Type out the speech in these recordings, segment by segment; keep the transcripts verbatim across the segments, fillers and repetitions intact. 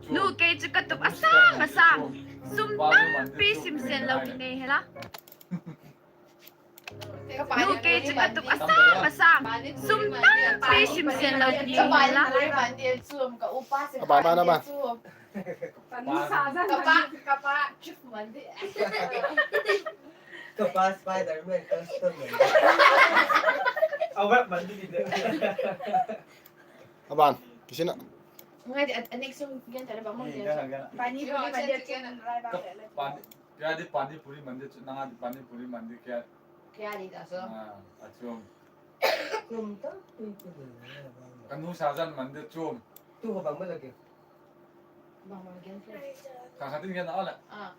Nu, kei chu ka tup a sâng a sâng, sum tampi sim sen lo kinei hen la. Nu, kei chu ka tup a sâng a sâng, sum tampi sim sen lo kinei hen la. A ban, a ban, a ban. Ka pa Spider-Man custom man. A web man di de. A ban, kisin a. Ngai di, a next song gen ta le ba mo. Pani puri man di a chum. Pani, kei di pani puri man di chu, nang a di pani puri man di kei. Kei di ta so. Ah, a chum. Chum ta, pui pui. Ka nu sazan man di chum. Tu ho bang ma la ke. Bang ma gen. Kha kha tin gen a la. Ah.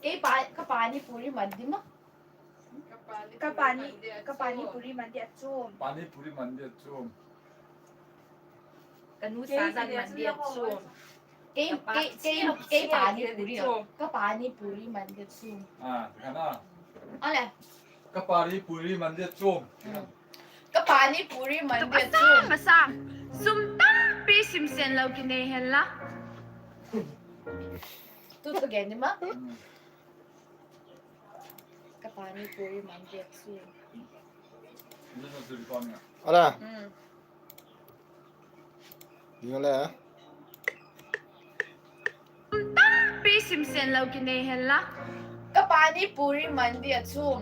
Kei pa, ka pani puri man di ma. Ka pani, ka pani puri man di a chum. Pani puri man di a chum. Ka nu sazan man di a chum. Kei, kei, kei, kei pani puri a. Ka pani puri man di a chum. Ah, ka na. A le. Ka pani puri man di a chum. Ka pani puri man di a chum. Masang, sum tampi sim sen lo kinei hen la. Tu tu gen ni ma. Ka pani puri man di a chum. Ala. Ding le. Tampi sim sen lo kinei hen la. Ka pani puri man di a chum.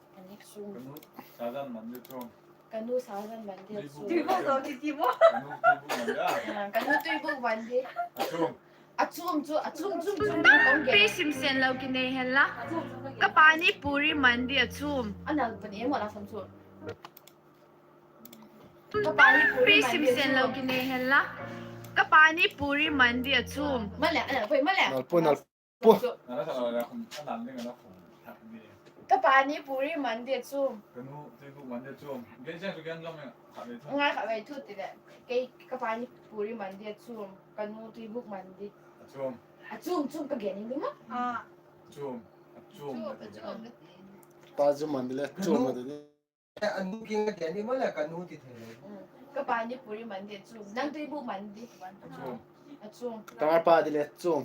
Ka nu sazan man di a chum. Ka nu sazan man di a chum. Tuibuk zo kiti mo. Ka nu tuibuk man di a. Ah, ka nu tuibuk man di. A chum. A chum chu, a chum, chum, chum, chum, tampi sim sen lo kinei hen la. Ka pani puri man di a chum. A nal pani emaw la sam chu. Ka pani puri man di a chum. Pi sim sen lo kinei hen la. Ka pani puri man di a chum. Ma le, a nal poi, ma le. Nal poi, nal poi. Ka pani puri man di a chum. Ka nu tuibuk man di a chum. Gen seng chu gen lam e. Ngai kha vei thu ti le. Kei ka pani puri man di a chum. Ka nu tuibuk man di. A chum. A chum, chum ka gen ni ma. A chum. A chum. Pa zu man di le chum ma di. A nu kiang a gen ni ma le ka nu ti thei lo. Ka pani puri man di a chum. Nang tuibuk man di. A chum. A chum. Ka pa di le chum.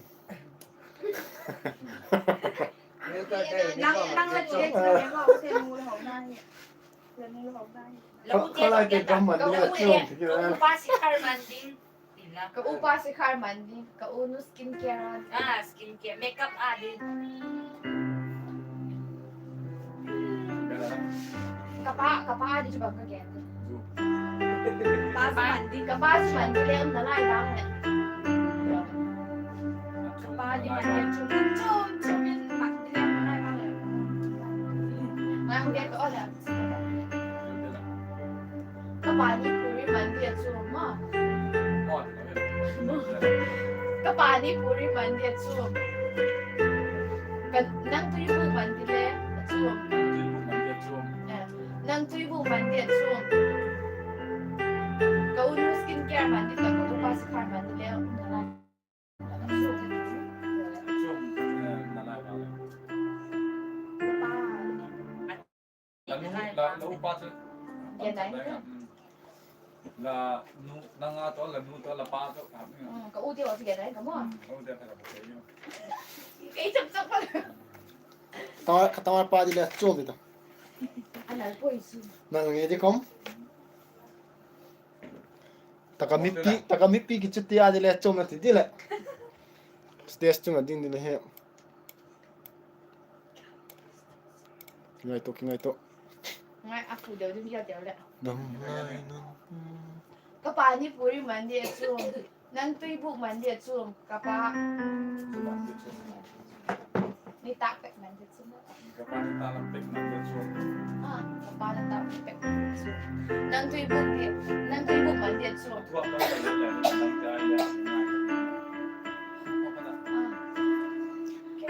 Nang, nang la chum. Ka u te ka man di a chum. Ka u pa si khar man di. Ka upa si khar man ding, ka u nu skin care a. Ah, skin care, makeup a ding. Ka pa, ka pa di chu bang ka gen. Ka pa si man ding, ka pa si man ding le um nalai bang le. Ka pa di man ding chu, chu, chu min man ding le um nalai bang le. Ngai hung gen ka o le. Ka pani puri man di a chum ma. Ka pani puri man di a chum. Ka nang tuibuk man di le a chum. Eh, nang tuibuk man di a chum. Ka u nu skin care man di, ka u pa si khar man di le. La nu, la, la u pa chu. Gen dai. La nu, nang a to, la nu to, la pa to. Ka u te o chu gen dai ka mo. Ka u te ka pa. Ei chak chak pa. Ta, ka ta pa di le chum di ta. Ana poi si. Nang nge di kom. Taka mipi, taka mipi kichuti a di le chum na ti di le. Stage chung a ding di le he. Kingai to, kingai to. Ngai a khu deu ding ya deu le. Ka pani puri man di a chum. Nang tuibuk man di a chum. Ka pa. Ni tak pek man di. Ka pa ni tak lam pek man di chu. Ah, ka pa ni tak lam pek man di chu. Nang tuibuk di, nang tuibuk man di chu.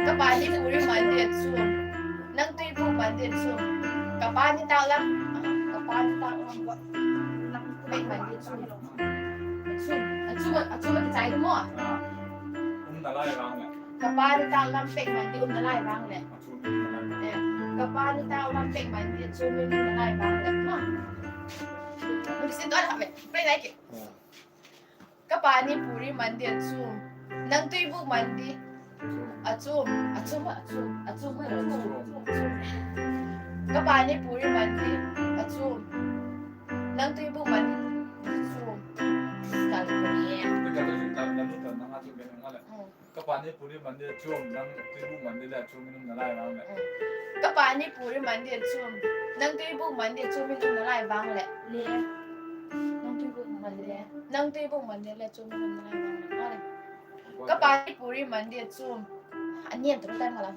Ka pa ni puri man di chu. Nang tuibuk man di chu. Ka pa ni tak lam, ah, ka pa ni tak lam pek man di chu. Achum, achum, achum a kichai di maw. Um nalai vang le. Ka pa ni tak lam pek man di um nalai vang le. Achum um nalai vang. Eh, ka pa ni tak lam pek man di achum um nalai vang le. Ma. Achum Sin to a la ve. Play nai ki. Ka pani puri man di a chum. Nang tuibûk man di. A chum, a chum, a chum, a chum, a chum. Ka pani puri man di a chum. Nang tuibûk man di a chum. Ka pani puri man di a chum, nang tuibûk man di le a chum in um na lai vang leh. Ka pani puri man di a chum. Nang tuibûk man di a chum in um na lai vang leh. Nang tuibûk man di le. Nang tuibûk man di le a chum in um na lai vang leh. Ka pani puri man di a chum. A niam tak tan ka la.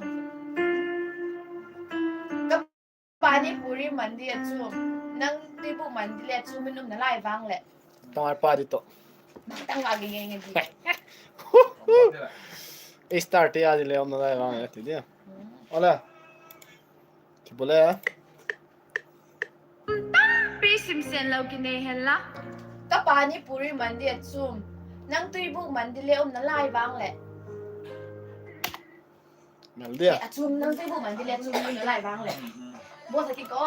Ka pani puri man di a chum. Nang tuibûk man di le a chum in um na lai vang leh. Tang ai pa di to. Tang a nge nge nge di. Ei start te a di le um na lai vang leh ti dia. Ole. Ti bole. Tampi simsen lo kinei hen la. Ka pani puri man di a chum. Nang tuibûk man di le um na lai vang leh. Mel dia. A chum, nang tuibûk man di le a chum in um na lai vang leh. Bo sa ki ko.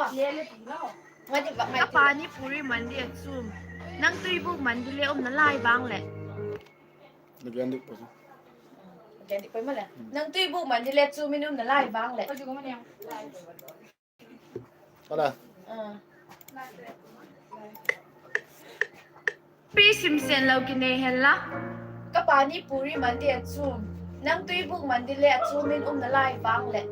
Ka pani puri man di a chum. Nang tuibûk man di le um na lai vang leh. Again dik po. Again dik po ma le. Nang tuibûk man di le a chum in um na lai vang leh. Ala. Pi simsen lo kinei hen la. Ka pani puri man di a chum. Nang tuibûk man di le a chum in um na lai vang leh.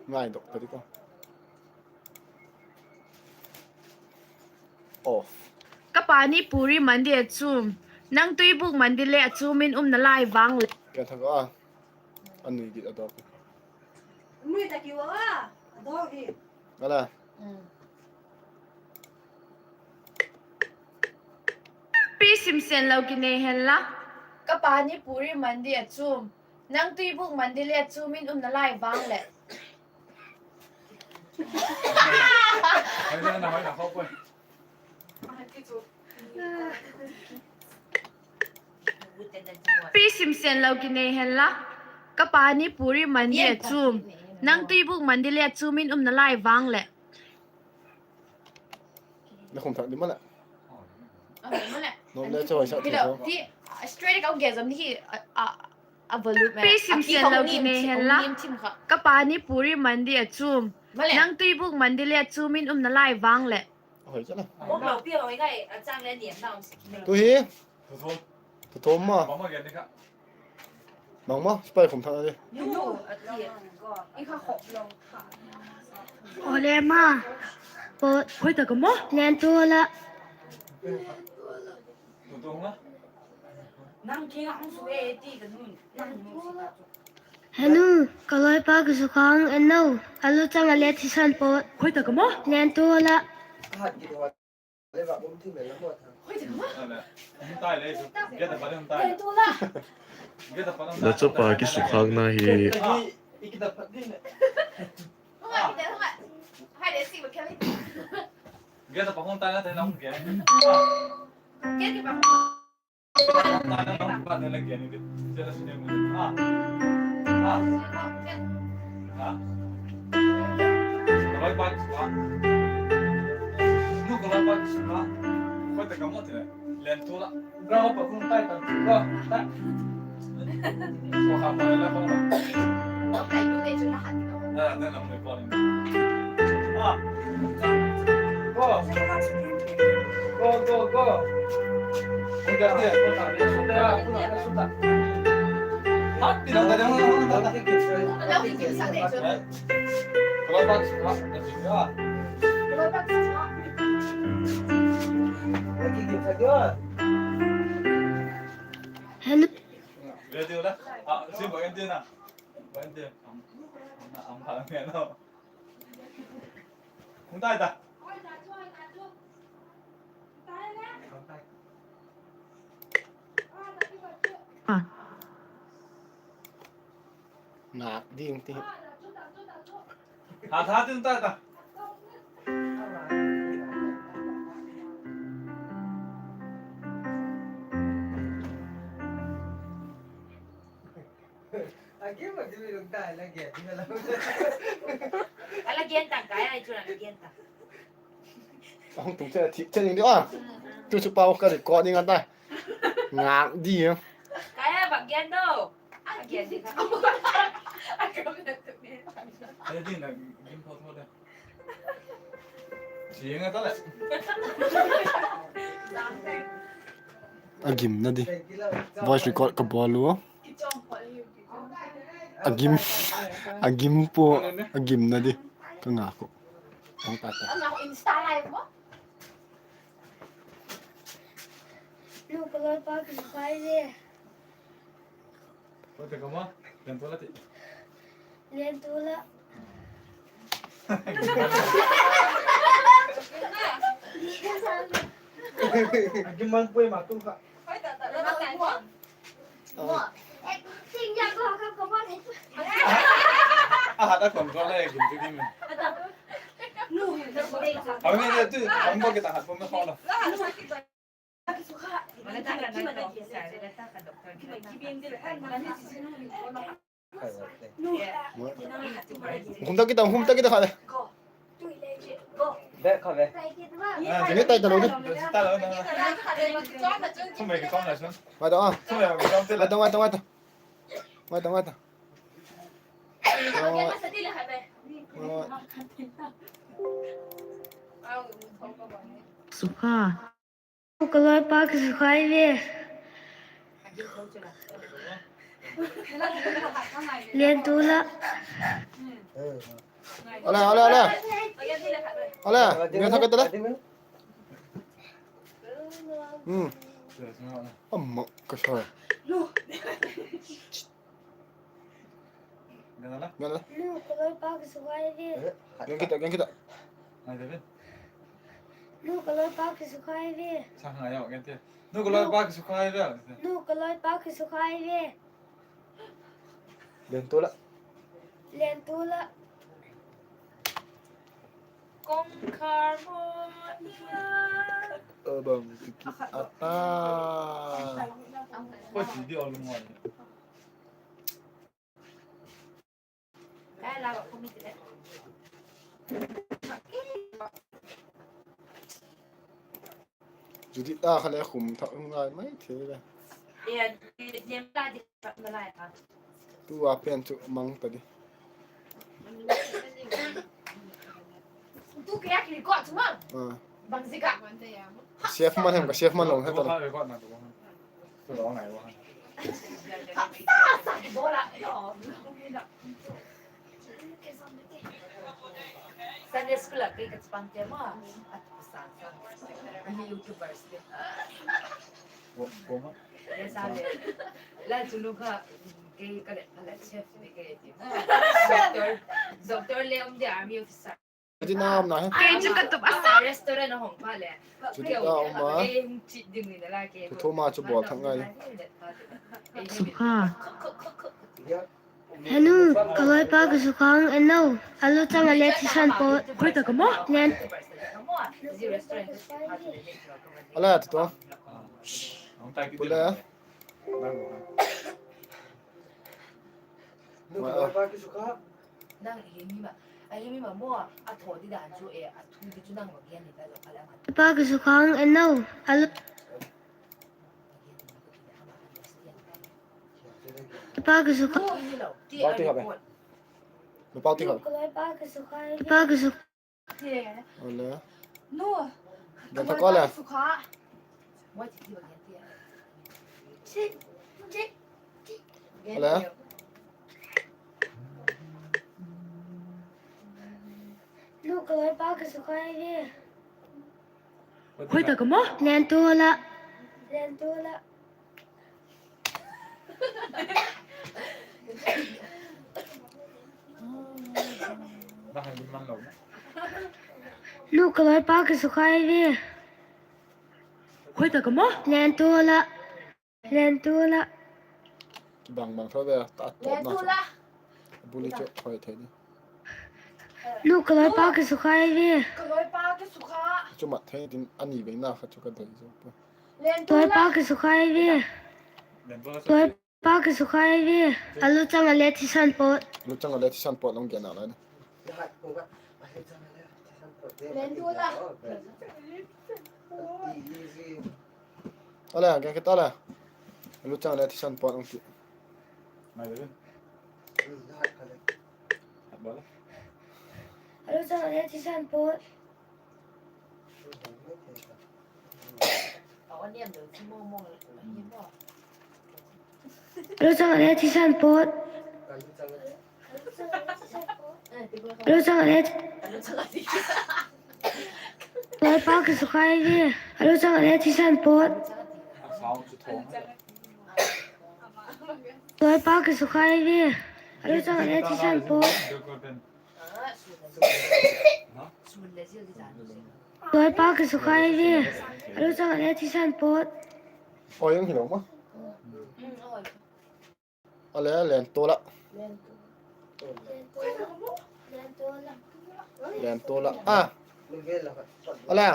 Ngai dok ta di ko. Off. Ka pani puri man di a chum. Nang tuibûk man di le a chum in um na lai vang leh. Ka thak a. A nui git a dawk. Nui ta ki wa a dawk hi. Ala. Pi simsen lo kinei hen la. Ka pani puri man di a chum. Nang tuibûk man di le a chum in um na lai vang leh. Pi simsen lo kinei hen la. Ka pani puri man di a chum. Nang tuibûk man di le a chum in um na lai vang leh. Na khum thak di ma leh. Nom le chawi sa ti lo. Ti, straight ka gen zam di hi, a, a, a volume. Pi simsen lo kinei hen la. Ka pani puri man di a chum. Nang tuibûk man di le a chum in um na lai vang leh. Hoi cha la. Bok lo pi hoi ngai, a chang le niam na um si. Tu hi. Thu thum. Thu thum ma. Bang ma gen di kha. Bang ma, spy khum thak di. Nu, a ti. I kha khop lo. Ole ma. Pot. Khoi ta ka ma. Len tu la. Thu thum la. Nang ki ngang su e ti ka nun. Nang nu si ta chu. Henu, ka loipa ka sukhang en no. A lu chang a le thisan pot. Khoi ta ka ma. Len tu la. Na chapa kisukhakna hi. Hello. Ngak ding ti. Ha, ha, tin ta ta. Agi ma di mi lung tai la ge di la. Gen tang kai ai chu na gen tang. Hung tung che thik che ning di a. Tu chu pau ka record ding a ta. Ngak di. Kai ai bak gen do. A gen di ka. A gen di na gim pho pho de. Siang a ta le. A gimna di. Voice record ka bawl u. A gim, a gim pua, a gimna di. Ka ngak u. Ang ta ta. Insta live mo? Lu ka loi pa ka khai le. Ko te ka mo? Len tu la ti. Len tu la. A gim man pui ma tu kha. A hat a control le gim tu gim. A nge le tu, ang ba kita hat pom na kho la. Hum ta kita, hum ta kita kha le. Be kha be. Ni tai ta lo di. Mai ta a. Mai ta, mai ta, mai ta. Mai ta, mai ta. Sukha. Ka loi pa ka sukha ai ve. Len tu la. Ala, ala, ala. Ala, ni tha ka ta la. Hmm. Amma ka sa. Gana la. Gana la. Lu ka loi pa ka sukha ai ve. Gen kita, gen kita. Lu ka loi pa ka sukha ai ve. Sa nga ya gen te. Lu ka loi pa ka sukha ai ve. Lu ka loi pa ka sukha ai ve. Len tu la. Len tu la. Kongkhar mo ia. Abang tiki ata. Ko si di ol mo. Judith a kha le khum thak ngai mai thei le. Tu a pen chu mang ta di. Tu ke a kiri ko chu mang. Ah. Bang zik a. Chef man hem ka chef man lo he ta. Sunday school a kei ka chapang te ma. A tu sa sa. Ani YouTubers te. Ko, ko ma. Yes, ale. La chu lu kha, kei ka le, ka le chef ni kei ti. Doctor, doctor le um de army officer. Ti nam na he. Kei chu ka tup a sa. Restaurant a hong pha le. Chu ti ta um a. Kei hung chit ding ni la kei. Thu thuma chu bawl thak ngai. Sukha. Henu, ka loi pa ka sukha ang eno. Alu chang a le thisan po. Khoi ta ka ma? Len. Ala tu to. Pule. Nang hi mi ma, a hi mi ma mo, a tho di dan chu e, a thu di chu nang ma gen ni ta lo ka la. Pa ka sukha ang eno. Alu. Pa ka sukha. Pau ti kha be. Lu pau ti kha. Pa ka sukha. Ole. Nu. Gen ta ko le. Ole. Lu ka loi pa ka sukha ai ve. Khoi ta ka ma? Len tu la. Len tu la. Lu ka loi pa ka sukha ai ve. Khoi ta ka ma? Len tu la. Len tu la. Kibang bang tho ve ta. Len tu la. Buli chu khoi thei ni. Lu ka loi pa ka sukha ai ve. Ka loi pa ka sukha. Chu mat thei tin ani ve na kha chu ka doi zo. Len tu la. Loi pa ka sukha ai ve. Loi pa ka sukha ai ve. Alu chang a le thisan pot. Alu chang a le thisan pot long gen a lai na. Ala, gen kit ala. Luchang le thisan pawt ong ti. Luchang le thisan pawt. Luchang le thisan pawt. Luchang le, Lalpa ka sukhai ve. Luchang le thisan pawt. Lalpa ka sukhai ve. Luchang le thisan pawt. Lalpa ka sukhai ve. Luchang le thisan pawt. Oi, ang hilo ma. Ale, Lentola. Lentola. A. Ale.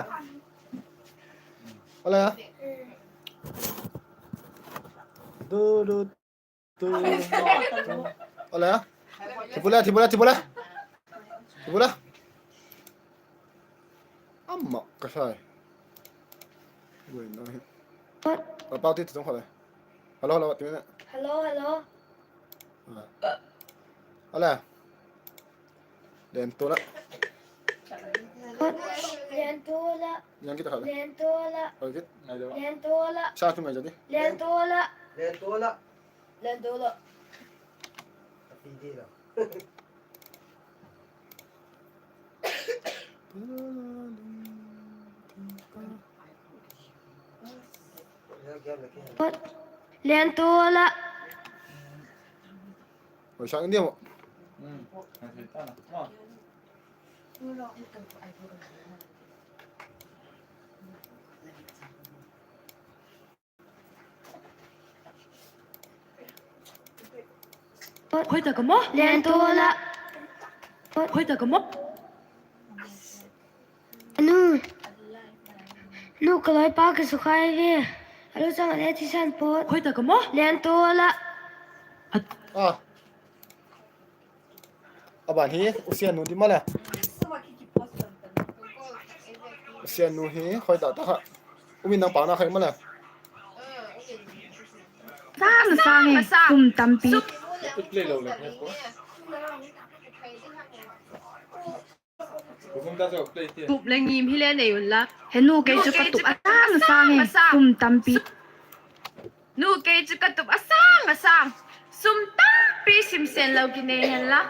Ale. Du, du, du. Ale. Thibula, thibula, thibula. Thibula. Ama ka sai. Ui, no hi. Apa ti tu tong kha le. Hello, hello, ti na. Hello, hello. Ala. Lentola. Lentola. Yang kita kha le. Lentola. Oi, kit. Lentola. Sa tu mai jadi. Lentola. Lentola. Lentola. Lentola. Oi, sang dia mo. Khoi ta ka maw? Lentola. Khoi ta ka maw? Nu. Nu ka loipa ka sukhai ve. Alu chang le thisan pawt. Khoi ta ka maw? Lentola. A. A ban hi, u Siannu di maw le. U Siannu hi, khoi ta ta kha. U min nang pa na khai maw le. Sang sang e, sum tampi. Tup le ngim hi le nei unla. He nu kei chu ka tup a sang a sang e, sum tampi. Nu kei chu ka tup a sang a sang. Sum tampi sim sen lo kinei hen la.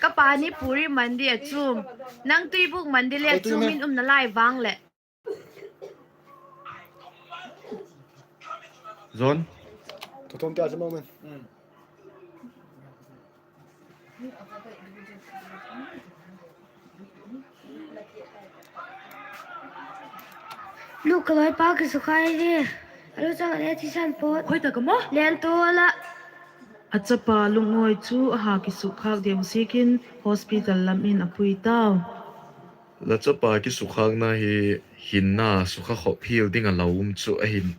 Ka pani puri man di a chum. Nang tuibuk man di le a chum in um nalai vang le. Zon. Tutum tia chu moment. Nu ka loipa ka sukhai ve. Alu chang le thisan pawt. Khoi ta ka maw? Lentola. A chapa lungngai chu a ha kisukkhak deu ziakin hospital lam in a pui tau. La chapa kisukkhakna hi hinna sukha khop hial ding a la um chu ahin.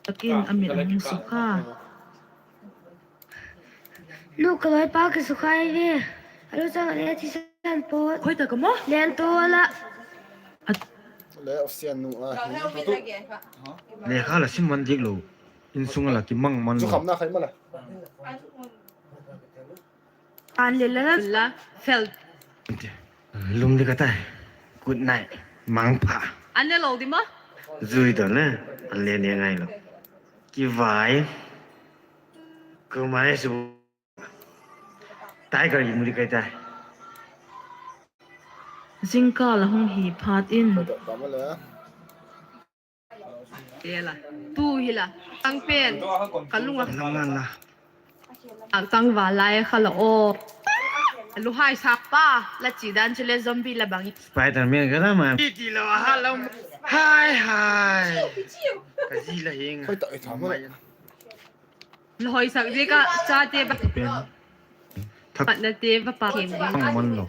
Takin a mit a hung sukha. Nu ka loipa ka sukhai ve. Alu chang le thisan pawt. Khoi ta ka maw? Lentola. Le u Siannu a hi. Lekha la sim man dik lo. Insung a la kimang man lo. An le la la fel. Lum di ka tai. Good night. Mangpha. An le lo di maw? Zui don le. An le ne ngai lo. Kivai. Kumai su. Tiger i mu di kai tai. Zingkal a hung hi phat in. Ela. Tu hi la. Tang pen. Ka lung a. Tang va lai kha la aw. Lu hai sak pa. La chi dan chu le zombie la bang. Spiderman ka la ma. Ti ti lo ha lo. Hai hai. Ka zi la hing. Khoi ta i tham. Lahoisak ziak a chate ba. Patnate va pa khem ding.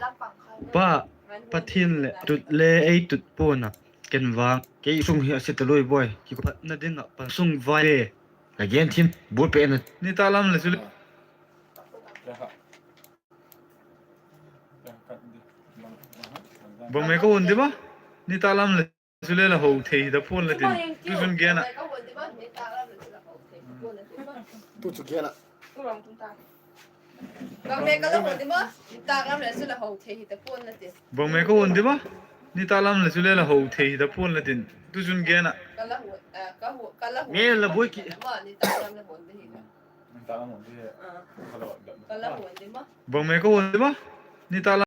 Pa, Pathian le tut le ei tut pua'n a, ken vang kei sung hi a si ta lui boi, kipatna ding a pa sung vai le. La gen thim, bul pe na. Ni ta lam le chu le. Bangma ka hun di ma? Nitâk lam le chu le la ho thei hi ta pua'n la tin. Tu chun gen ah. Tu chu gen ah. Bangma ka hun di ma? Nitâk lam le chu le ho thei hi ta pua'n la tin. Bangma ka hun di ma? Nitâk lam le chu le la ho thei hi ta pua'n la tin. Tu chun gen ah. Nge la buai ki. Bangma ka hun di ma? Nitâk